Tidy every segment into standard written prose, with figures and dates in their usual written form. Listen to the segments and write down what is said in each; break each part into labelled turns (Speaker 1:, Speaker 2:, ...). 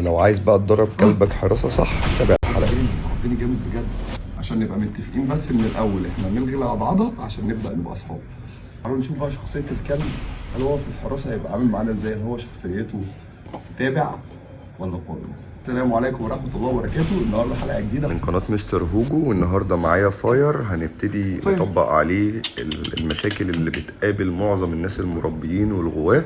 Speaker 1: ولو عايز بقى تدرب كلبك حراسة صح، تابع الحلقة دي.
Speaker 2: عضني جامد بجد. عشان نبقى متفقين بس من الاول، احنا نلغي العضعضه عشان نبدا نبقى اصحاب. تعالوا نشوف بقى شخصية الكلب، هل هو في الحراسة هيبقى عامل معانا ازاي؟ هل هو شخصيته تابع ولا قائد؟ السلام عليكم ورحمة الله وبركاته. النهارده حلقة جديدة
Speaker 1: من قناة مستر هوجو، والنهارده معايا فاير. هنبتدي
Speaker 2: فاير.
Speaker 1: نطبق عليه المشاكل اللي بتقابل معظم الناس المربيين والغواة،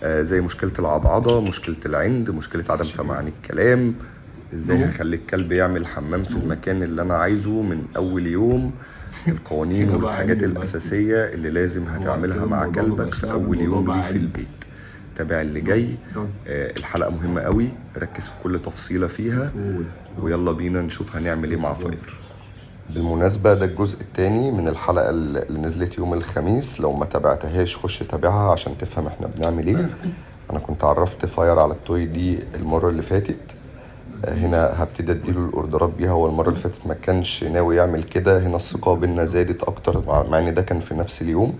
Speaker 1: زي مشكلة العضعضة، مشكلة العند، مشكلة عدم سمعان الكلام، ازاي
Speaker 2: no.
Speaker 1: هخلي الكلب يعمل حمام في
Speaker 2: no.
Speaker 1: المكان اللي انا عايزه من اول يوم، القوانين
Speaker 2: هنا بقى
Speaker 1: والحاجات
Speaker 2: عند بس
Speaker 1: الأساسية اللي لازم
Speaker 2: هو
Speaker 1: هتعملها
Speaker 2: كده
Speaker 1: مع
Speaker 2: الموضوع ما
Speaker 1: كلبك
Speaker 2: بقاش
Speaker 1: في
Speaker 2: لعب،
Speaker 1: أول
Speaker 2: الموضوع
Speaker 1: يوم
Speaker 2: بقى
Speaker 1: ليه في
Speaker 2: عند.
Speaker 1: البيت. تابع اللي
Speaker 2: no.
Speaker 1: جاي.
Speaker 2: done.
Speaker 1: الحلقة مهمة قوي، ركز في كل تفصيلة فيها، ويلا بينا نشوف هنعمل ايه مع فاير. بالمناسبة ده الجزء الثاني من الحلقة اللي نزلت يوم الخميس، لو ما تابعتهاش خش تابعها عشان تفهم احنا بنعمل ايه. انا كنت عرفت فاير على ال toy دي المرة اللي فاتت، هنا هبتدي اديله الاوردرات بيها. هو المرة اللي فاتت ما كانش ناوي يعمل كده، هنا الثقة بينا زادت اكتر مع ان ده كان في نفس اليوم.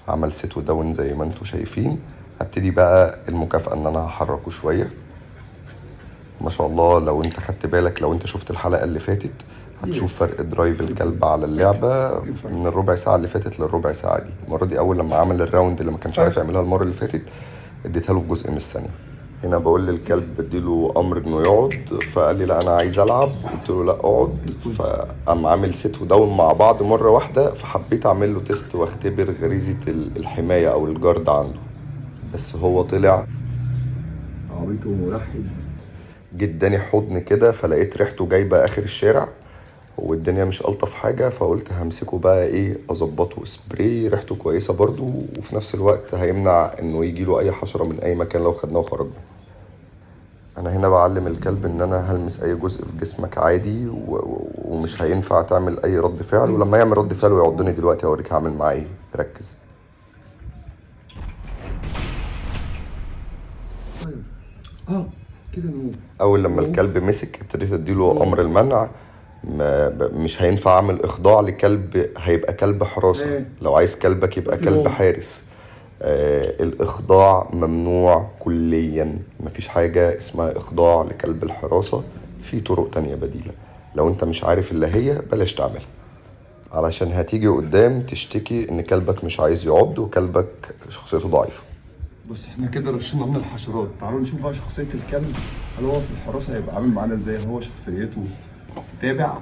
Speaker 1: عمل sit و down زي ما انتم شايفين. هبتدي بقى المكافأة ان انا هحركه شوية. ما شاء الله، لو انت خدت بالك، لو انت شفت الحلقة اللي فاتت هتشوف
Speaker 2: Yes.
Speaker 1: فرق drive الكلب على اللعبة من الربع ساعة اللي فاتت للربع ساعة دي. المرة دي أول لما عمل ال round اللي ما كانش عارف يعملها المرة اللي فاتت، اديتها له في جزء من الثانية. هنا بقول للكلب بديله أمر إنه يقعد، فقال لي لا أنا عايز ألعب، قلت له لا اقعد، فقام عامل sit و down مع بعض مرة واحدة. فحبيت أعمل له test وأختبر غريزة الحماية أو ال guard عنده، بس هو طلع
Speaker 2: عبيط وملحد.
Speaker 1: جه اداني حضن كده، فلقيت ريحته جايبة آخر الشارع والدنيا مش ألطف حاجة، فقلت همسكه بقى إيه أظبطه سبراي، ريحته كويسة برضو، وفي نفس الوقت هيمنع إنه يجيله أي حشرة من أي مكان لو خدناه وخرجنا. أنا هنا بعلم الكلب إن أنا هلمس أي جزء في جسمك عادي ومش هينفع تعمل أي رد فعل، ولما يعمل رد فعل ويعضني دلوقتي هوريك هعمل معاه إيه. ركز.
Speaker 2: طيب كده no.
Speaker 1: أول لما
Speaker 2: no.
Speaker 1: الكلب مسك ابتديت أديله
Speaker 2: no.
Speaker 1: أمر المنع. مش هينفع أعمل إخضاع لكلب هيبقى كلب حراسة. لو عايز كلبك يبقى كلب
Speaker 2: no.
Speaker 1: حارس. الإخضاع ممنوع كليا، مفيش حاجة اسمها إخضاع لكلب الحراسة، في طرق تانية بديلة. لو انت مش عارف اللي هي بلاش تعملها، علشان هتيجي قدام تشتكي ان كلبك مش عايز يعض وكلبك شخصيته ضعيفة.
Speaker 2: بص احنا كده رشينا من الحشرات. تعالوا نشوف بقى شخصية الكلب، هل هو في الحراسة هيبقى عامل معانا ازاي؟ هل هو شخصيته تابع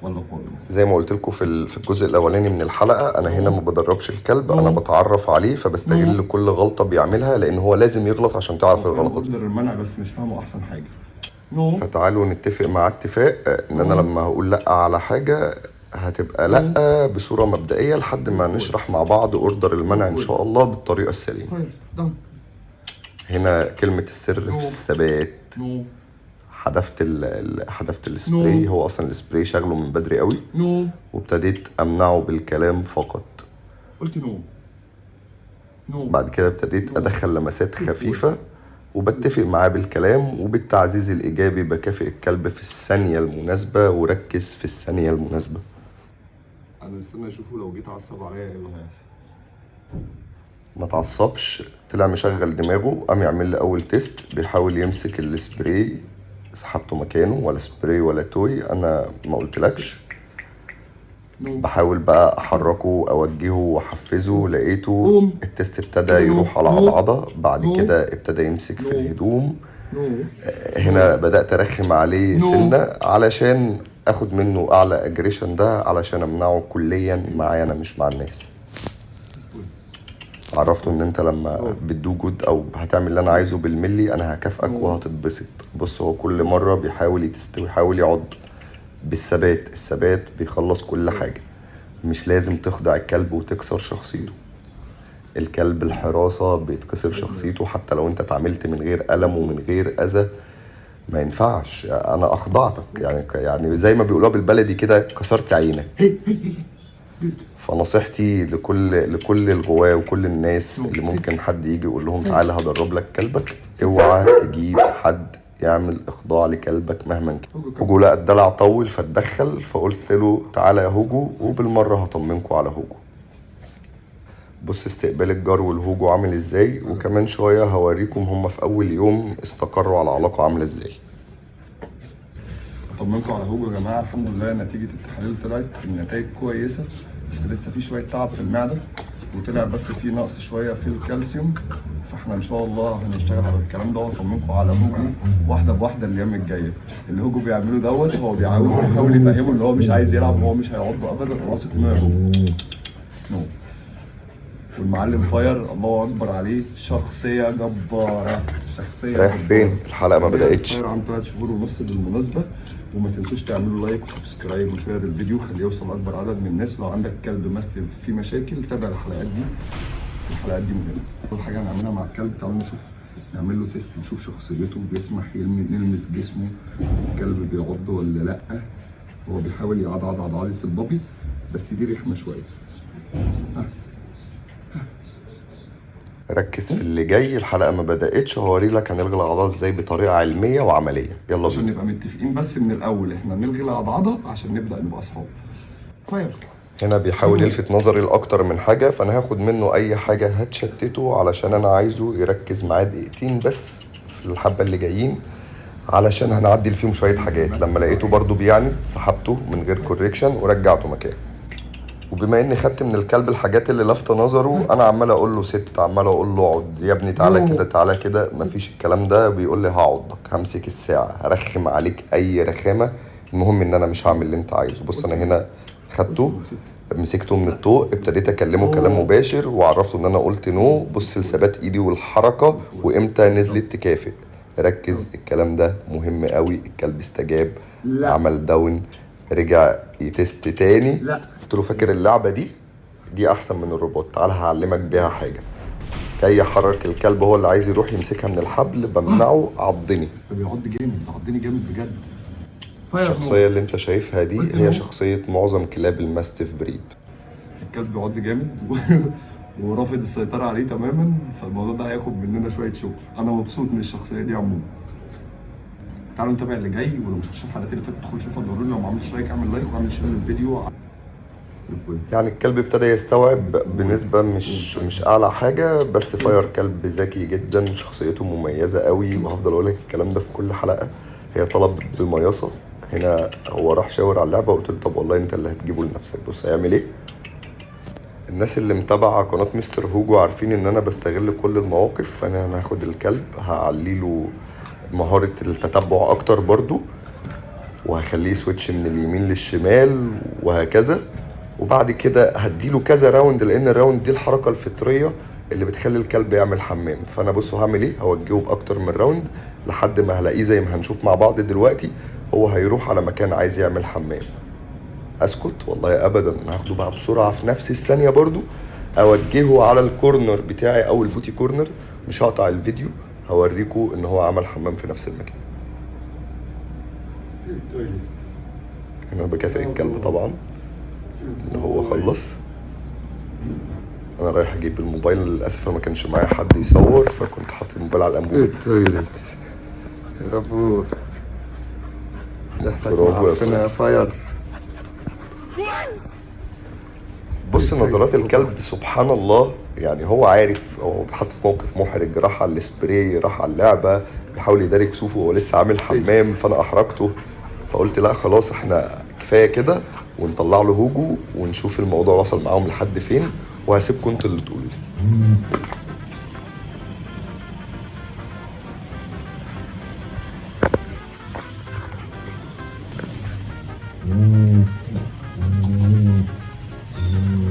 Speaker 2: ولا قائد؟
Speaker 1: زي ما قلت لكم في الجزء الاولاني من الحلقة، انا هنا ما بدربش الكلب، انا بتعرف عليه، فبستغل كل غلطة بيعملها، لان هو لازم يغلط عشان تعرف
Speaker 2: هو فاهم
Speaker 1: الغلطات.
Speaker 2: order المنع بس مش فاهمه احسن حاجة. no.
Speaker 1: فتعالوا نتفق مع اتفاق ان انا لما هقول لا على حاجة هتبقى لا بصورة مبدئية لحد ما نشرح مع بعض order المنع ان شاء الله بالطريقة السليمة.
Speaker 2: طيب done.
Speaker 1: هنا كلمة السر في الثبات.
Speaker 2: no.
Speaker 1: حذفت السبراي.
Speaker 2: no.
Speaker 1: هو اصلا السبراي شغله من بدري قوي.
Speaker 2: no.
Speaker 1: وابتديت امنعه بالكلام فقط.
Speaker 2: قلت no. no.
Speaker 1: بعد كده ابتديت
Speaker 2: no.
Speaker 1: ادخل لمسات خفيفة، وبتفق معاه بالكلام وبالتعزيز الإيجابي، بكافئ الكلب في الثانية المناسبة، وركز في الثانية المناسبة.
Speaker 2: أنا مستني أشوفه لو جيت عصب عليا إيه اللي هيحصل.
Speaker 1: ما تعصبش، طلع مشغل دماغه، قام يعمل لي أول test، بيحاول يمسك السبراي، سحبته مكانه، ولا سبراي ولا toy، أنا ما قلتلكش.
Speaker 2: no.
Speaker 1: بحاول بقى أحركه، أوجهه وأحفزه، لقيته
Speaker 2: قوم.
Speaker 1: ال test ابتدى
Speaker 2: كده no.
Speaker 1: يروح على
Speaker 2: no.
Speaker 1: عضعضة، بعد
Speaker 2: no.
Speaker 1: كده ابتدى يمسك في
Speaker 2: no.
Speaker 1: الهدوم.
Speaker 2: no.
Speaker 1: هنا بدأت أرخم عليه
Speaker 2: no.
Speaker 1: سنة علشان أخد منه أعلى aggression ده، علشان أمنعه كليا معايا أنا مش مع الناس. عرفته إن أنت لما بت do good أو هتعمل اللي أنا عايزه بالملي أنا هكافئك وهتتبسط. بص هو كل مرة بيحاول ي test ويحاول يعض بالثبات، الثبات بيخلص كل حاجة. مش لازم تخضع الكلب وتكسر شخصيته. الكلب الحراسة بيتكسر شخصيته حتى لو انت اتعاملت من غير ألم ومن غير أذى. ما ينفعش انا اخضعتك، يعني زي ما بيقولوها بالبلدي كده، كسرت عينك. فنصيحتي لكل الغواة وكل الناس اللي ممكن حد يجي يقول لهم تعالى هدرب لك كلبك، اوعى تجيب حد يعمل اخضاع لكلبك مهما كان. هوجو لقى الدلع طول فاتدخل، فقلت له تعالى يا هوجو، وبالمره هطمنكم على هوجو. بص استقبال الجرو لهوجو عامل ازاي، وكمان شوية هوريكم هما في اول يوم استقروا على علاقة عاملة ازاي.
Speaker 2: طمنتوا على هوجو يا جماعة، الحمد لله نتيجة التحاليل طلعت النتائج كويسة، بس لسه في شوية تعب في المعدة، وطلع بس في نقص شوية في الكالسيوم، فاحنا ان شاء الله هنشتغل على الكلام ده واطمنكم على هوجو واحدة بواحدة الايام الجاية. اللي هوجو بيعمله دوت هو بيحاول يفهمه ان هو مش عايز يلعب وهو مش هيعضه ابدا، انا واثق انه يا هوجو no. والمعلم فاير الله اكبر عليه، شخصية جبارة، شخصية
Speaker 1: رايح
Speaker 2: جبارة.
Speaker 1: فين؟ الحلقة ما بدأتش.
Speaker 2: فاير عنده 3 شهور ونص بالمناسبة، وما تنسوش تعملوا like و subscribe و share الفيديو، خليه يوصل لاكبر عدد من الناس. لو عندك كلب mastiff فيه مشاكل تابع الحلقات دي، الحلقات دي مهمة. اول حاجة هنعملها مع الكلب، تعالوا نشوف نعمل له test، نشوف شخصيته، بيسمح نلمس جسمه، الكلب بيعض ولا لا. هو بيحاول يعضعض عضعضة ال puppy، بس دي رخمة شوية.
Speaker 1: ركز في اللي جاي، الحلقة ما بدأتش، هوري لك هنلغي العضلات ازاي بطريقة علمية وعملية. يلا
Speaker 2: عشان
Speaker 1: بينا.
Speaker 2: نبقى متفقين بس من الاول، احنا نلغي العضعضه عشان نبدا نبقى اصحاب. فاير
Speaker 1: هنا بيحاول يلفت نظري لأكتر من حاجة، فأنا هاخد منه أي حاجة هتشتته، علشان أنا عايزه يركز معاه دقيقتين بس في الحبة اللي جايين، علشان هنعدل فيهم شوية حاجات. لما لقيته برضو بيعند سحبته من غير correction ورجعته مكانه. وبما اني خدت من الكلب الحاجات اللي لافته نظره، انا عمال اقول له sit، عمال اقول له اقعد يا ابني، تعالى كده تعالى كده، مفيش الكلام ده. بيقول لي هعضك، همسك الساعة، هرخم عليك اي رخامه، المهم ان انا مش هعمل اللي انت عايزه. بص انا هنا خدته مسكته من الطوق، ابتديت اكلمه كلام مباشر وعرفته ان انا قلت no. بص لثبات ايدي والحركة وامتى نزلت تكافئ. ركز، الكلام ده مهم قوي. الكلب استجاب،
Speaker 2: لا.
Speaker 1: عمل down، رجع ي test تاني.
Speaker 2: لا.
Speaker 1: قلت له فاكر اللعبة دي؟ دي احسن من الروبوت، تعال هعلمك بيها حاجة. جاي يحرك الكلب، هو اللي عايز يروح يمسكها من الحبل، بمنعه، عضني.
Speaker 2: بيعض جامد، عضني جامد بجد. فاير
Speaker 1: الشخصية اللي انت شايفها دي
Speaker 2: قلت
Speaker 1: هي
Speaker 2: no.
Speaker 1: شخصية معظم كلاب ال mastiff breed.
Speaker 2: الكلب بيعض جامد ورافض السيطرة عليه تماما، فالموضوع ده هياخد مننا شوية شغل. أنا مبسوط من الشخصية دي عموما. تعالوا نتابع اللي جاي، ولو ما شفتش الحلقات اللي فاتت ادخل شوفها ضروري. لو ما عملتش like اعمل like واعمل share للفيديو.
Speaker 1: يعني الكلب ابتدى يستوعب بنسبة مش أعلى حاجة، بس فاير كلب ذكي جدا، شخصيته مميزة قوي، وهفضل أقول لك الكلام ده في كل حلقة. هي طلب بمياصة، هنا هو راح شاور على اللعبة، وقلت له طب والله أنت اللي هتجيبه لنفسك. بص هيعمل إيه. الناس اللي متابعة قناة مستر هوجو عارفين إن أنا بستغل كل المواقف، فأنا هاخد الكلب هعلي له مهارة التتبع أكتر برضو، وهخليه switch من اليمين للشمال وهكذا، وبعد كده هديله كذا round، لان ال round دي الحركة الفطرية اللي بتخلي الكلب يعمل حمام. فانا بصوا هعمل ايه، هوجهه باكتر من round لحد ما هلاقيه زي ما هنشوف مع بعض دلوقتي، هو هيروح على مكان عايز يعمل حمام. اسكت؟ والله ابدا، انا هاخده بقى بسرعة في نفس الثانية برضو، اوجهه على ال corner بتاعي او ال potty corner، مش هقطع الفيديو، هوريكم ان هو عمل حمام في نفس المكان. انا بكافئ الكلب طبعا ان هو خلص. انا رايح اجيب الموبايل، للاسف ما كانش معايا حد يصور، فكنت حاطط الموبايل على الانبوبة.
Speaker 2: ال toilet برافو، ريحتك
Speaker 1: برافو يا
Speaker 2: معفنة يا فاير.
Speaker 1: بص نظرات الكلب سبحان الله، يعني هو عارف هو بيتحط في موقف محرج، راح على السبراي، راح على اللعبة، بيحاول يداري كسوفه وهو لسه عامل حمام، فانا احرجته، فقلت لا خلاص احنا كفاية كده، ونطلع له هوجو ونشوف الموضوع وصل معاهم لحد فين، وهسيبكم انتوا اللي تقولوا لي.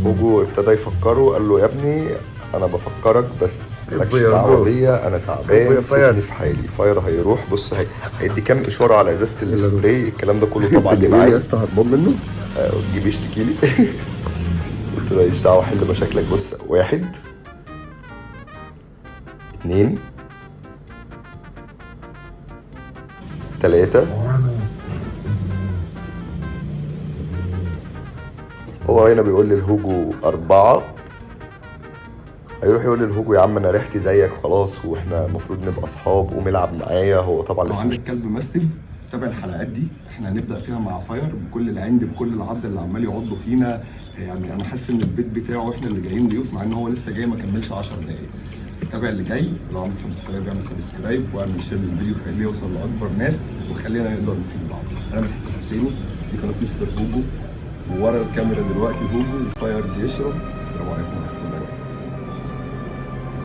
Speaker 1: هوجو ابتدى يفكره، قال له يا ابني انا بفكرك بس مالكش دعوه بيا، انا تعبان، سيبني في حالي. فاير هيروح، بص هيدي كام اشارة على ازازة السبراي، الكلام ده كله طبعا اللي معايا
Speaker 2: يا اسطى هربان منه،
Speaker 1: تجيب يشتكي لي. قلت له ماليش دعوه، حل مشاكلك. بص 1 2 3، هو هنا بيقول لي الهوجو 4، هيروح يقول للهوجو يا عم انا ريحتي زيك خلاص، واحنا المفروض نبقى اصحاب، قوم العب معايا. هو طبعا
Speaker 2: لو
Speaker 1: لسه مش
Speaker 2: عندك كلب mastiff تابع الحلقات دي، احنا هنبدا فيها مع فاير بكل العند، بكل العض اللي عمال يعضه فينا. يعني انا حاسس ان البيت بتاعه احنا اللي جايين ضيوف، مع ان هو لسه جاي ما كملش 10 دقايق. تابع اللي جاي، لو عملت subscribe اعمل subscribe، واعمل share للفيديو خليه يوصل لاكبر ناس، وخلينا نقدر نفيد بعض. انا مدحت الحسيني، دي قناة مستر هوجو، وورا الكاميرا دلوقتي هوجو وفاير بيشرب. السلام عليكم ورحمة الله وبركاته.